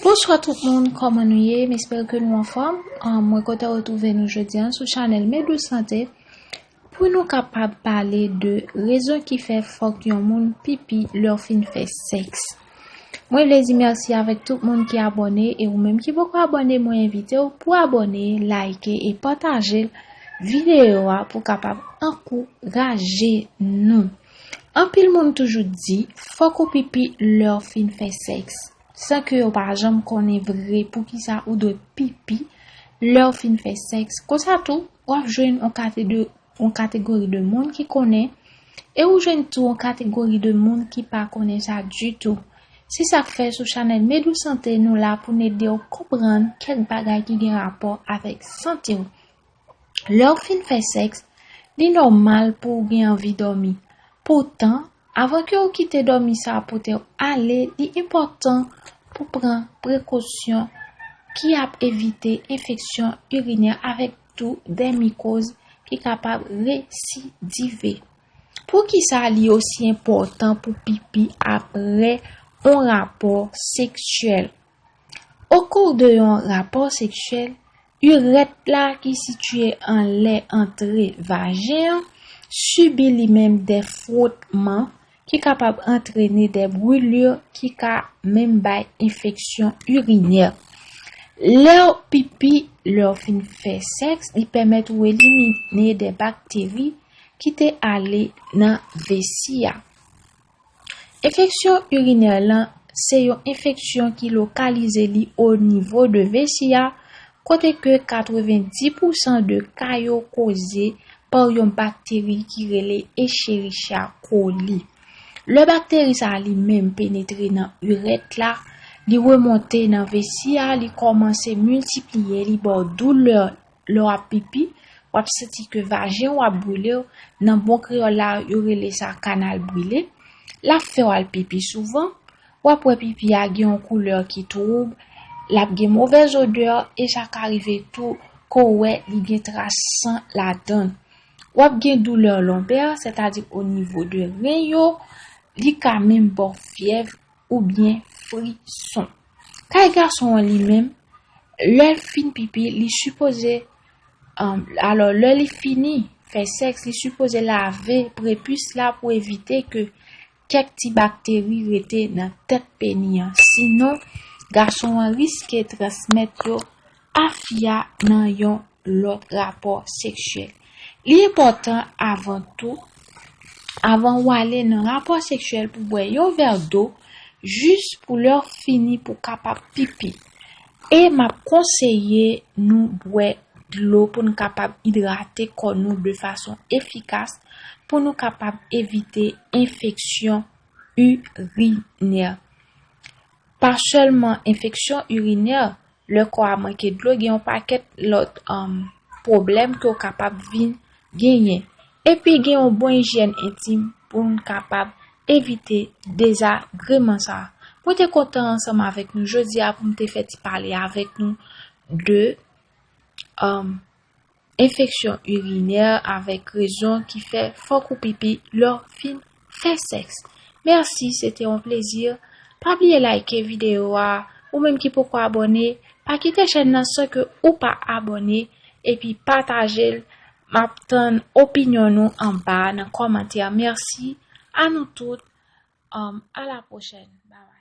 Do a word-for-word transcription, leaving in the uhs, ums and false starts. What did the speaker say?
Bonswa tout moun, kòman nou ye? M espere ke nou anfòm. Ah, mwen kontan retwouve nou jodi a sou chanèl Medou Sante pou nou kapab pale de rezon ki fè fòk yon moun pipi lè w fin fè sèks. Mwen vle di mèsi avèk tout moun ki abòne, e ou menm ki poko abòne, mwen envite w pou abòne, like e pataje videyo a pou kapab ankouraje nou. Anpil moun toujou di fòk ou pipi lè w fin fè sèks, san ke yo pa janm konnen vre poukisa ou dwe pipi lè w fin fè sèks. Konsa tou, w ap jwenn yon kate de, yon kategori de moun ki konnen, e ou jwenn tou yon kategori de moun ki pa konnen sa ditou. Se sa k fè sou chanèl Medou Sante nou la pou n ede w konprann kèk bagay ki gen rapò avèk sante w. Lè w fin fè sèks, li nòmal pou w gen anvi dòmi. Poutan, avan ke w kite dòmi sa a pote w ale, li enpòtan pou pran prekosyon ki ap evite enfeksyon irinè avèk tou de mikoz ki kapab residive. Poukisa li osi enpòtan pou pipi apre yon rapò seksyèl? Okou de yon rapò seksyèl, irèt la ki sitiye anlè antre vajen an sibi li menm de fwotman ki kapab antrene de brûlures ki ka menm bay enfeksyon irinè. Lè w pipi, lè w fin fè sèks, li pèmèt ou elimine de bakteri ki te ale nan vesi a. Enfeksyon irinè lan se yon enfeksyon ki lokalize li o nivo de vesi a, kote ke katrevenndis pousan de ka yo koze pa yon bakteri ki rele Escherichia coli. Lè bakteri sa a li menm penetre nan irèt la, li remonte nan vesi a, li kòmanse miltipliye, li ba w doulè lè w ap pipi, w ap santi ke vajen w ap brile w, nan bon kreyòl la, yo rele sa kanal brile. L ap fè w al pipi souvan, w ap wè pipi a gen yon koulè ki twoub, l ap gen movèz odè, e sa ka rive tou ke w wè li gen tras san ladan l. W ap gen doulè lonbè, sètadi o nivo de ren yo, li ka menm ba w fyèv oubyen frison. Kay gason an li menm, lè l fin pipi, li sipoze, um, alò, lè li fini fè sèks, li sipoze lave prepis la pou evite ke kèk ti bakteri rete nan tèt peni an. Sinon, gason an riske transmèt yo a fi a nan yon lòt rapò seksyèl. Li enpòtan avan tou, avan w ale nan rapò seksyèl, pou w bwè yon vè dlo, jis pou lè w fini pou w kapab pipi. E m ap konseye nou bwè dlo pou n kapab idrate kò nou de fason efikas, pou nou kapab evite enfeksyon irinè. Pa sèlman enfeksyon irinè, lè kò a manke dlo, gen yon pakèt lòt, um, pwoblèm ke w kapab vin genyen. Epi gen yon bon ijyèn entim pou n kapab evite dezagreman sa a. Mwen te kontan ansanm avèk nou jodi a pou m te fè ti pale avèk nou de, um, enfeksyon irinè avèk rezon ki fè fòk ou pipi lè w fin fè sèks. Mèsi, se te yon plezi. Pa bliye like videyo a. Ou menm ki poko abòne, pa kite chèn nan san ke ou pa abòne, epi pataje l. M ap tann opinyon nou anba nan kòmantè. Mèsi a nou tout. Um, a la pwochèn. Bye bye.